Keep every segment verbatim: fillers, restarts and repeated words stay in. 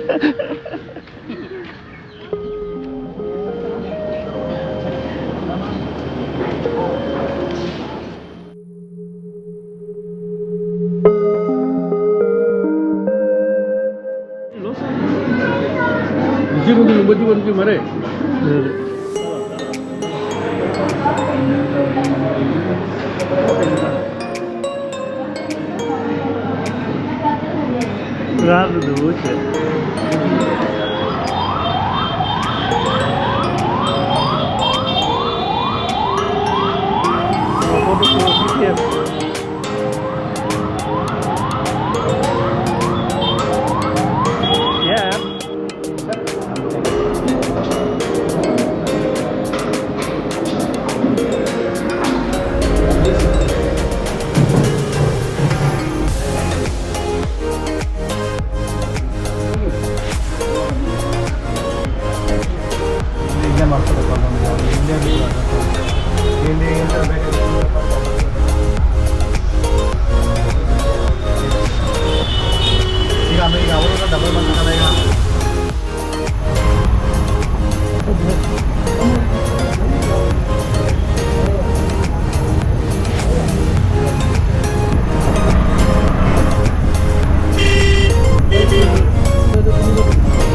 ལོ་སར་ཇི་མི་འདུག་ལུང་པ་ཇི་བར་ཇི་མ་རེད། རང་རུ་འདུག་ཅེས། Yeah.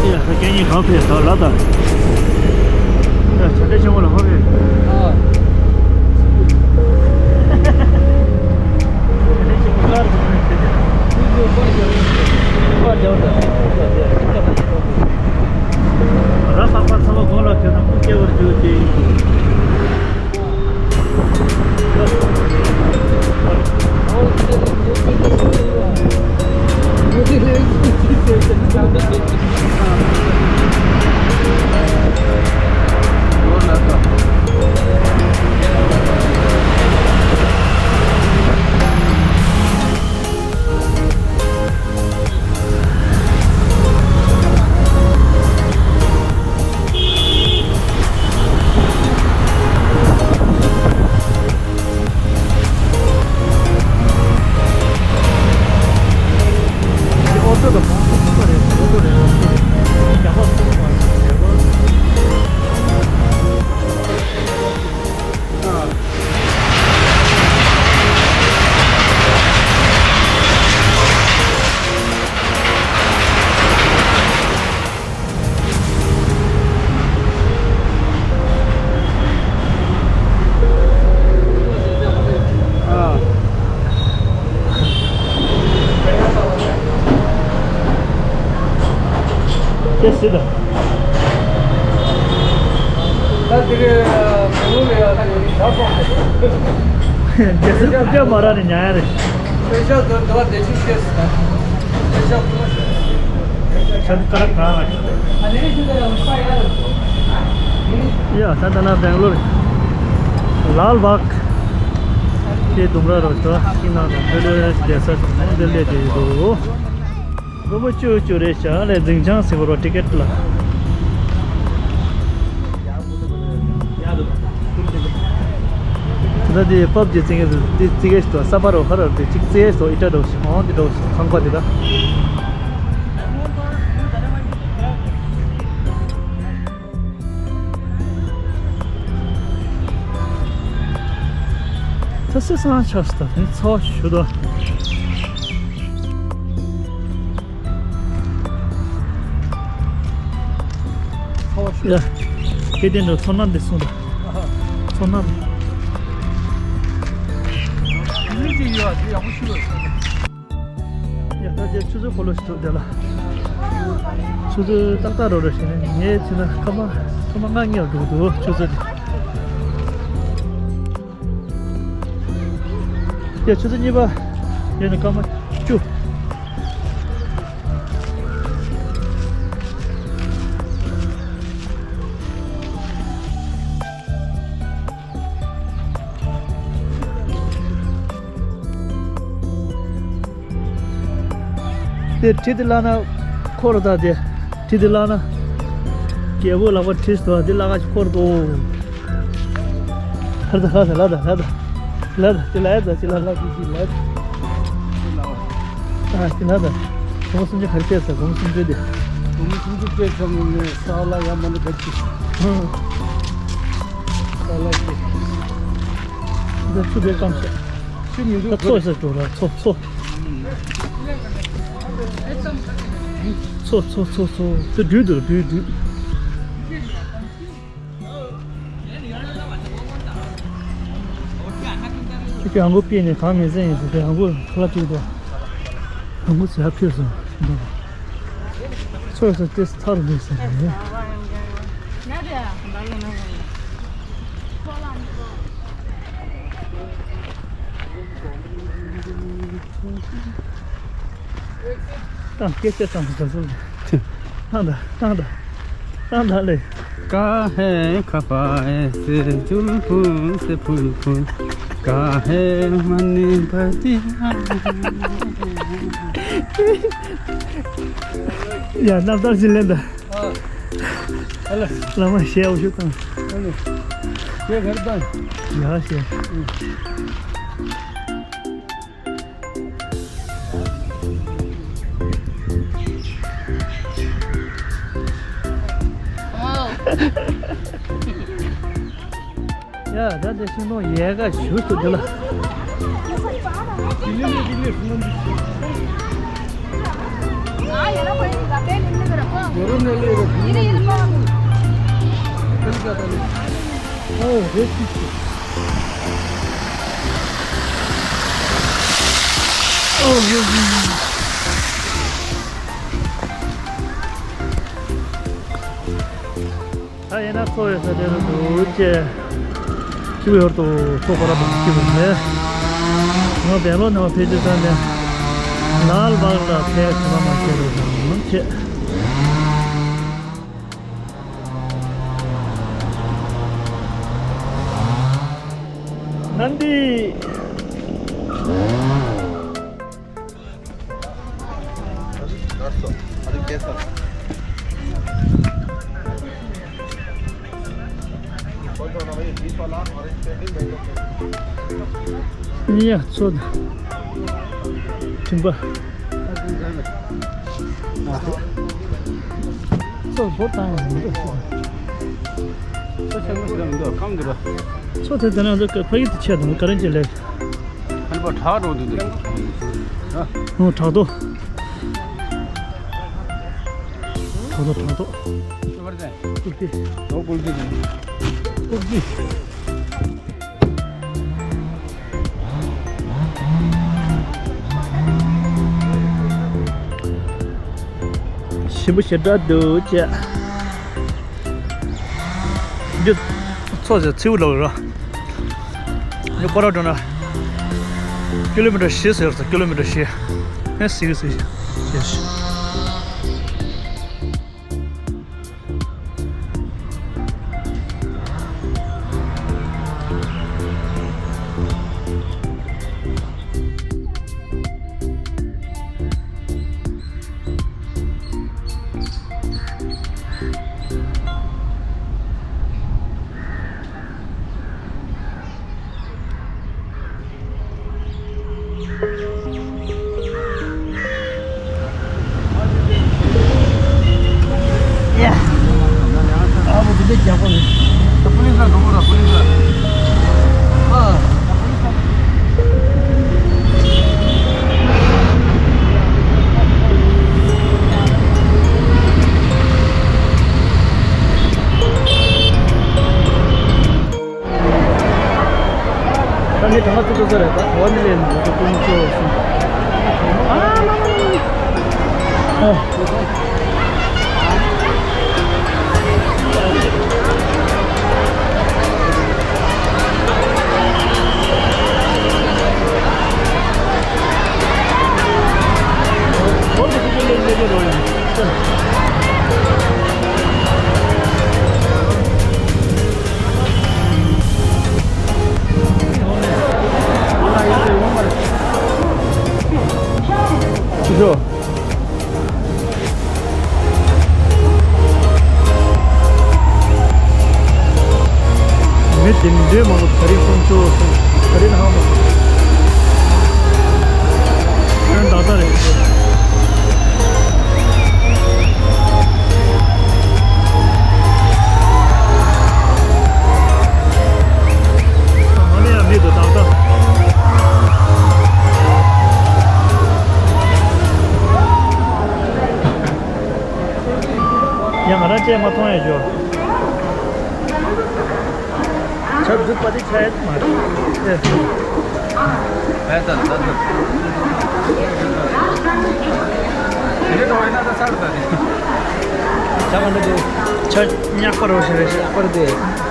ཡ་ཁྱེད་གཉིས་གང་ཕེབས་ད་ལ་ད། ཡ་བྱ་བྲལ་ཆེན་པོ་ལ་ཧོ་ཕེབས། ར་ལྷག་པ་ཚང་མ་གོང་ལ་ཐོན་ན་སྐུ་སྐྱེ་བར་འགྱུར་ཏེ། ད་དེ་རེད། རྒྱལ་སྲིད་རྒྱ་མ་ར་ནས་ཉར་ཡ་རེད། ཡ་ད་ལྟ་ན་སྦེང་ལོར་ལཱལ་བྷག་དེ་ལྡུམ་ར་རོ་ཤོ་ཤིང་ནང་དང་ཕེ་ལོ་རྒྱལ་ས་ནང་དེ་ལས་དེ་འདུག་སྒོར་མོ་བཅུ་བཅུ་རེད་བྱ་ལས་འཛིན་བྱང་ཟེར་བ་རོ་ཊི་ཀེ་ཊི་ལ། ད་དེ་ཕབ་ཀྱི་རྩིས་ངེས་སུ་དེ་རྩིས་ཀེ་ཞིག་ཏུ་ས་པ་རོ་ཧ་ར་དེ་གཅིག་རྩིས་ངེས་སུ་ཨི་ཏྲ་འགྲོ་ཞིག་ཨོང་དེ་འགྲོ་ཞིག་ཁང་པ་དེ་ད། ད་སེ་སང་ཆགས་སུ་ད་ཚ་བ་ཞུ་ད། ཡ། སྐད་དེ་འདྲ་ཚོར་སྣང་འདི་གསུངས་དང་། ཚོར་སྣང་། ཡུལ་གྱི་ཡུལ་བ་དེ་ཡག་པོ་ཞིག་ལ་སོང་། ཡ་ད་ཆུ་ཚོད་འཁོར་ལོ་ཞིག་འདུག་དེ་ལ། ཆུ་ཚོད་ཏག་ཏག་རོ་རོ་ཞིག་ནས་ངས་ཕྱིན་ན་སྐར་མ་སྐར་མ་ལྔ་ལྔ་འགྲོ་གི་འདུག་ཆུ་ཚོད་དེ། ཡ་ཆུ་ཚོད་གཉིས་པ་ཡོད་ན་སྐར་མ་བཅུ། དེ་གྲི་དེ་བརླག་ན་འཁོར་ད་དེ། གྲི་དེ་བརླག་ན། རྒྱལ་པོ་ལག་པ་གྲི་སྟོ་དེ་བརླག་ག་འཁོར་དོ། ཧར་ད་ཧར་ད་ལ་ད་ལ་ད། ལ་ད་ཅི་ལ་ཡ་ད་ཅི་ལ་ལ་ཅི་ཅི་ལ་ད། ཨ་ཅི་ལ་ད། སྒོར་མོ་སུམ་ཅུ་ག་རེ་སྤྲད་ས་སྒོར་མོ་སུམ་ཅུ་དེ། ཁྱིམ་གྱི་སྐད་ཆ་མི་ཉན་ས་ལ་ཡ་མ་ནི་ག་ཅི། ས་ལ་ཅི། འདི་ཚུ་བའི་སྐམ་ཤ། ཅི་མི་འདུག་ད་ཚོ་ས་འགྲོ་ར་ཚོ་ཚོ། ཚོ་ཚོ་ཚོ་ཚོ། དེ་བདུད་འདུག་བདུད་བདུད། ཁྱེད་ཀྱི་ཨང་གོ་པི་ནས་གང་མི་ཟེར་ཡིན་ཟེར་ཏེ་ཨང་གོ་ཁ་ལག་ཅིག་འདུག་ཨང་གོ་ཟེར་ཧ་ཕེབས་སོང་། ཚོ་ས་ཏེ་ས་ཐར་མི་ཟེར་ཡིན། ཏང་སྐད་ཆ་ཏང་ད་སོ་ཏང་ད་ཏང་ད་ཏང་ད་ལེ། ཀ་ཧེ་ཁ་པ་ཨེ་སེ་ཇུམ་ཕུན་སེ་ཕུན་ཕུན། ཀ་ཧེ་མ་ནི་པ་ཏི། ཡ་རྣམ་ཐར་ཅིག་ལེན་ད། ཨ་ལ། བླ་མ་ཞལ་འོ་ཤུ་དང་། ཨ་ལ། ཞལ་གར་དང་། ཡ་ཞལ། ཡ་ད་དེ་ཤིང་སྡོང་ཡལ་ག་ཞུ་སུ་དེ་ལ། ཨོ་རེད་ཅི་ཅི། ཨོ་རེད་ཅི་ཅི། ད་ཡིན་ན་ཚོ་ཡོད་ས་དེ་རུ་འདུག་ཅེས། ཅིག་ཡོར་དུ་ཚོ་ཁོ་ར་དང་སྐྱིད་པོ་མེད། ང་བེང་ལོར་ནང་ཕེབས་དུས་ཙམ་ནས་ལཱལ་བྷག་ལ་ཕེབས་ཐུབ་པ་མ་བྱས་རུ་དང་ཅེས། ནན་དི། ཡ་ཚོ་དང་། ཁྱིམ་པ། ཚོ་བོ་བཏང་ཡང་མི་འདུག་ཚོ་ཆེན་པོ་ཞིག་ལ་མི་འདུག་ཁམས་འདི་ར། ཚོ་དེ་དེ་ན་འདུག་ཕ་གི་དེ་ཆེ་དང་ག་རེ་ཅི་ལེགས། ཧན་པ་བྲག་འགྲོ་འདུག་འདུག་ཨ། ཨོ་བྲག་རྡོ། བྲག་རྡོ་བྲག་རྡོ། ཤོ་བར་ཙེ། ཀུག་ཏི། ལོ་ཀུག་ཏི་དེ། ཀུག་ཏི། ཞིམ་པོ་ཞེ་དྲག་འདུག་ཅེས། འདི་ཚོ་ཟེར་ཚིའུ་ལོག་ར། འདི་སྐོར་ར་འགྲོ་ན། ཀི་ལོ་མི་ཊར་བཞི་ཟེར་ཟེར་ཀི་ལོ་མི་ཊར་བཞི། ཨེ་སིག་སིག་ཡེ་སི། ད་ངས་གྲངས་ཀ་བཅུ་དྲུག་ཙམ་རེད། ད་ག་བ་ནས་ལེན་འདུག་ཀུན་སྤྱོད་སོང་། ཨ། མི་དེ་འདྲའི་མང་པོ་ག་རེ་སོང་ཆོག་སོང་ག་རེ་ལྷག་མ་སོང་། ཨ་ད་ལྟ་རེད། ཡང་ང་རང་བཅས་མ་མཐོང་ཡ་ཞོ། ཆབ་འཇུག་པ་དེ་ཆ་ཡ་མ་རེད། ཨེ། ཨེ་ད་ད་ད། དེ་འདྲ་འགྲོ་བས་ན་ད་ཚར་ད་དེ། ཆ་ག་འདྲ་འདུག་ཆ་ཉག་པ་རོ་ཞེས་རེད་ཤག་པར་དེ།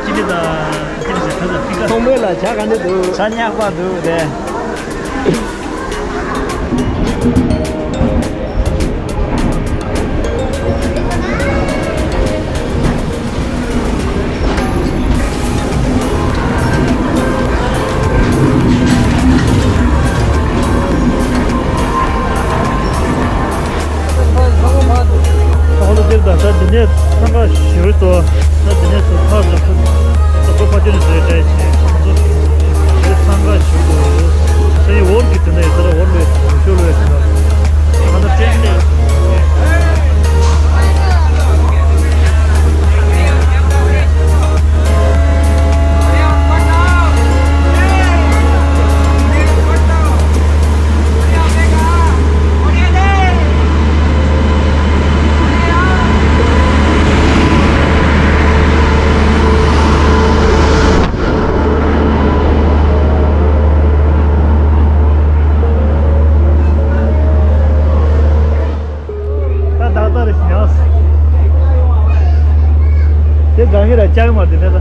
ཅི་ལི་དང་ཅི་ལི་ཞེས་ད་ད་ཕི་ཀ་ཚོང་མོས་ལ་ཆ་ག་འདྲ་འདུག་ཆ་ཉག་པ་འདུག་དེ། ཨོ་ལོ་དེར་ད་ས་འདི་ནས་འཚང་ཁ་ཞུ་རུ་ཏོ། ས་འདི་ནས་སུ་ཕར་ལ་ཁུ་ས་ཁོ་ཕ་ཅུ་ནས་སུ་ཡོད་བྱས་ཁོ་ཚོ་འཚང་ཁ་ཞུ་དགོས། ས་ཡི་འོར་གྱི་དེ་ནས་ཡོད་ས་ར་འོར་ལོས་ཤོ་ལོས་ས་ཁ་ན་ཏྲེན་ནས། ད་ད་ད་རེ་ཞིག་ཡང་། དེ་གང་གི་ར་ཅག་མ་དེ་ནས་ད།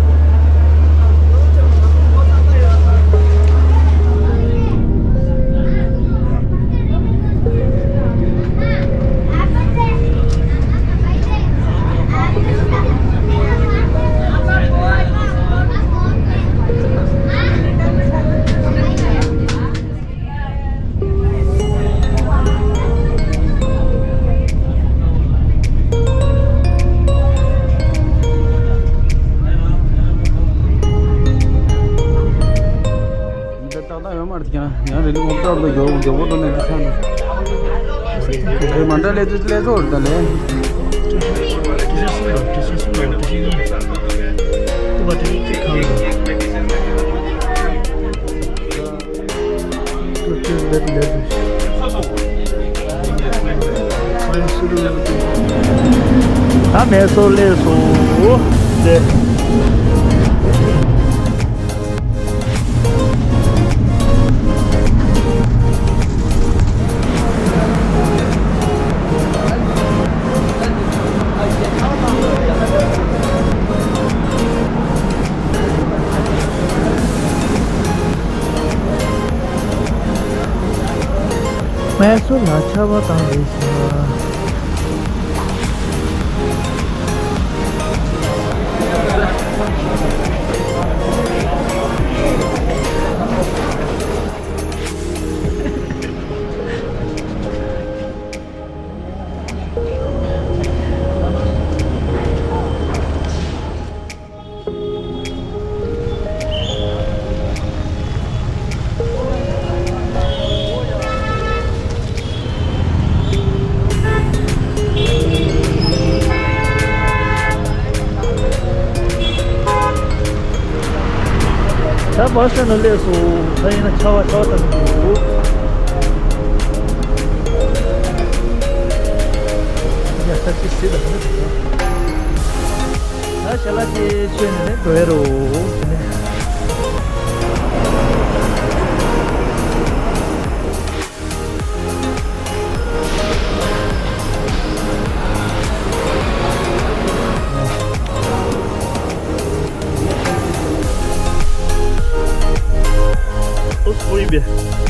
འདི་ཏག་ཏག་ཡོད་མ་རེད་ཀྱང་ཡང་རེ་ལུགས་ཏག་ཏག་ཡོད་འདི་འོ་དོ་ནས་འདི་ཚང་འདི་མ་འདྲ་ལས་ཚོད་ལས་ཚོད་རེད་ད་ལས། ད་མེ་སོར་ལས་སོ། དེ། ངལ་གསོ་ལ་ཆར་པ་བཏང་རེད་ཤག་ད་བར་ས་ན་སླེབས་སོང་། ད་ཡིན་ན་ཆར་པ་ཆར་པ་དང་འདུག་ཡ་ད་ཅི་སྲིད་ད་ད་ཞལ་ལག་ཅིག་མཆོད་ནས་ནས་འགྲོ་ཡ་རོ། དེ་ནས། ཨུ་སུ་ཡིན་པས།